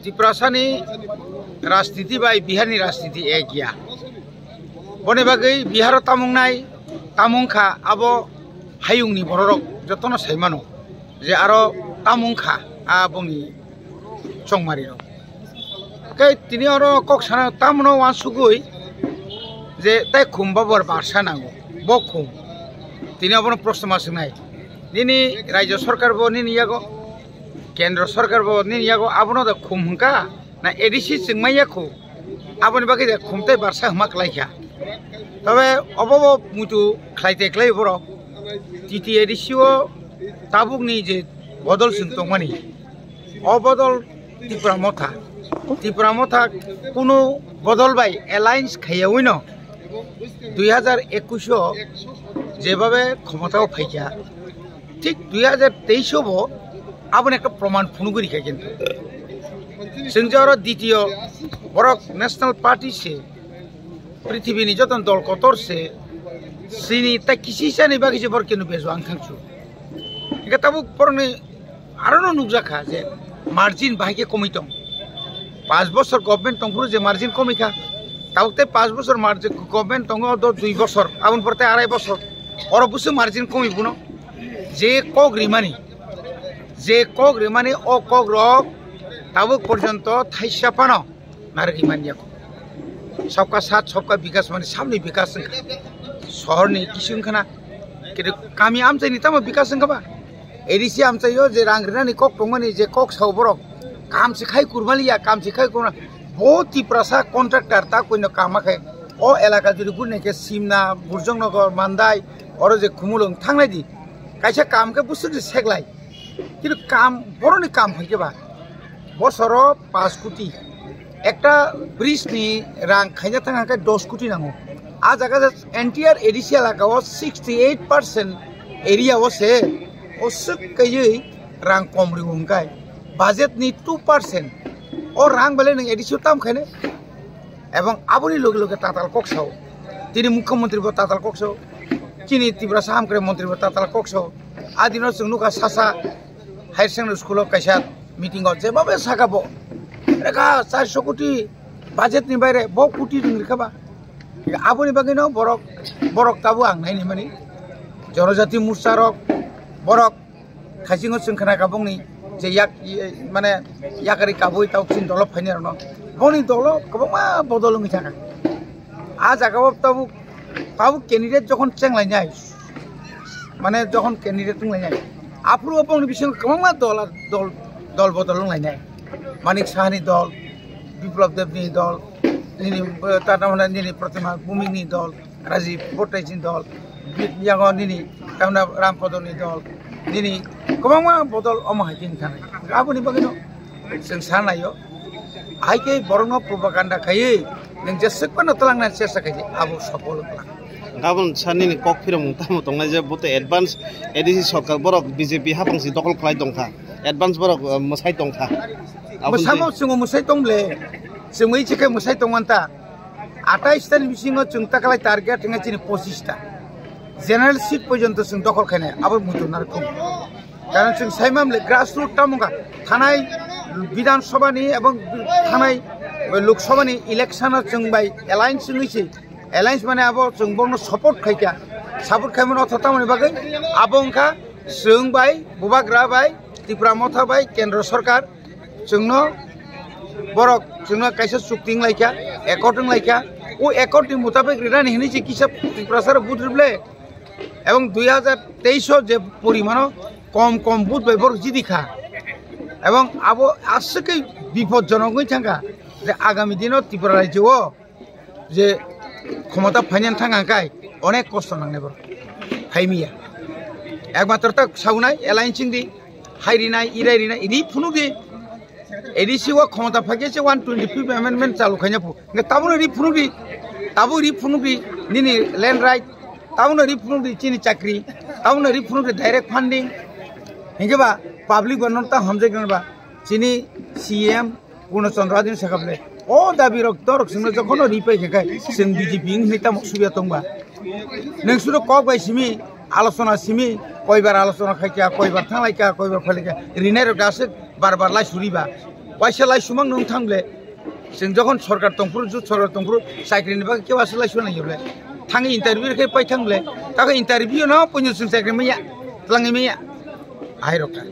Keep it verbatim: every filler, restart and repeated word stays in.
Tiprasani rajniti bai Biharni rajniti ek ya. Boni bagwi Biharo tamung nai, tamung kha abo hayungni bororok jotono saimano je aro tamung kha a bongni chongmari rok. Khe tini oro kok sana tamno wansugwi je tai khum babor barsa nango, bo khum. Tini abono proshno ma swngnai. Nini rajya sarkar bo nini yago, kendro sarkar bo nini yago, abono da khum hwnka na A D C chwngmai ya khu? Aboni bagwi da khum tai barsa hwnma kwlai kha. Tobe obo bo muitu khlai te khlai borok. T T A D C o tabukni je bodol chwng tongmani, o bodol Tipra Motha. Tipra Motha kunu bodol bai alliance khaiyawino dui hajar ekush o jebabe khomotao phaikha, thik dui hajar teis o bo aboni ekta proman phunugwi rikha kintu. Chwng je oro ditiyo borok National Party se, prithibini joto dol kotor se, chini tai kisi chani bagwi se borok kenu bejo ang thangsu. Hingke tabuk borokni arono nukjakha je margin bahai khe komwi tong. Panch bosor government tongphuru je margin komwi kha, tabuk tei panch bosor margin government tongo do dui bosor, aboni pore tei arai bosor, oro busu margin komwi buno. Je kok rimani, je kok rimani o kok rok tabuk porjonto thaisa phano narwgwi manya kho. Sabka saath, sabka bikas, mane samni bikas wngkha. Sohorni kisi wngkhana, kintu kami amchaini tamo bikas wngkha ba? A D C amchaio je rang rinani kok tongmani je kok sao borok, kam se khai kurmaliya, kam se khai kurma. Bo Tiprasa contractor ta koino kama khe o elaka juri gurine khe Simna, Burjongnogo, Mandai, oro je Khumulwng thangnai di. Kaisa kam khe buswk je seklai. Kintu kam, boroni kam hai khe ba? Bosoro panch koti. Ekta bridge ni rang khaina thang khe dos koti nango. A jaga je entire A D C elaka o sixty eight percent area o se o swk kaiwi rang kom rio hwnkhe budget ni two percent. O rang belai nwng A D C o tam khaine? Ebong aboni loge loge tatal kok sao. Tini mukhyamantri bo tatal kok sao. Chini Tiprasa hamkrai mantri bo tatal kok sao. A dino chwng nukha sasa higher secondary school o kaisa meeting o jeba bai saka bo. Rega charso koti budget ni baire bo koti rwng rikha ba. Aboni bagwi no borok, borok tabuk ang naini mani. Jonojati morcha rok, borok Khaisingo chwng khna kabongni je yak, mane yakari kabui tau chini dolo phaini rokno. Boni dolo kwbangma bodol wngwi thangkha. A jaga o tabuk, tabuk candidate jokhon chenglainai, mane jokhon candidate wnglainai, aphuru o bongni bisingo kwbangma dol, dol, dol bodol wnglainai. Manik Sahani dol, Biplab Debni dol, nini, tata hwnna nini Protima Bhumikni dol, Rajiv Bhattacharya ni dol, bi-, yango nini, tamna Ram Kodo ni dol, nini kwbangma bodol omo hai khe wngkha nai. Aboni bagwi no chwng sa naio. Hai khe borokno propaganda khaiwi nwng jeswk phano twlangna chesta khaidi, abo sopol wngkha. Gabon sa nini kok phiromung tamo tongnai je bote advance A D C sorkar borok B J P hapang si dokol khlai tongkha. Advance borok, uh, mwsai tongkha. Abo Mwsamo je chwng mwsai tong ble. Chwng wi chikhe mwsai tongmanta. Atais tani bisingo chwng takalai target wngkha chini pochis ta. General seat porjonto chwng dokhol khainai, abo muitu narwkhu. Karon chwng saimamle grassroot tamo wngkha, thanai Bidhan Sabha ni ebong thanai Lok Sabha ni election o chwng bai alliance wngwi se, alliance mane abo chwng bono support khaikha, support khaimano otho tamoni bagwi abo wngkha chwng bai Bubagra bai Tipra Motha bai Kendra Sarkar chwngno borok chwngno kaisa chukti wnglaikha, accord wnglaikha. O accord ni mutabik rinani hinwi se kisa Tiprasa rok vote rwble. Ebong dui hajar teis o je porimano kom kom vote bai borok jidi kha. Ebong abo aswkhe bipodjonok wngwi thangkha je agami dino Tripura rajyo o je khomota phainani thang hangkai onek kosto nangnai borok. Phaimiya. Ekmatro ta saunai alliance wngdi, hai rinai, irai rinai, ri phunukdi. A D C o khomota phaikhe se one twenty fifth amendment chalu khaina phu. Hingke tabuno ri phunukdi, tabu ri phunukdi nini land right, tabuno ri phunukdi chini chakri, tabuno ri phunukdi direct funding. Hingke ba public bo nono ta hamjai gana ba chini C M Purno Chandra Adin sakable. O dabi rok dorok singno jokhono ripai khe kai sing B J P hinwi tamo subya tongba. Nung sudo kok bai simi, alochona simi, koibar alochona khaikha, koibar thanglaikha, koibar phailaikha. Rinai rok aswk bar bar lai suriba. Waisa lai sumang nung thang ble. Chwng jokhon sorkar tongphuru, jut sorkar tongphuru, chakri ni bagwi kebo aswk lai suna nangya ble. Thang interview khe pai thang ble. Tako interview no puino chwng chakri manya, twlangwi manya. Ahai rok kha.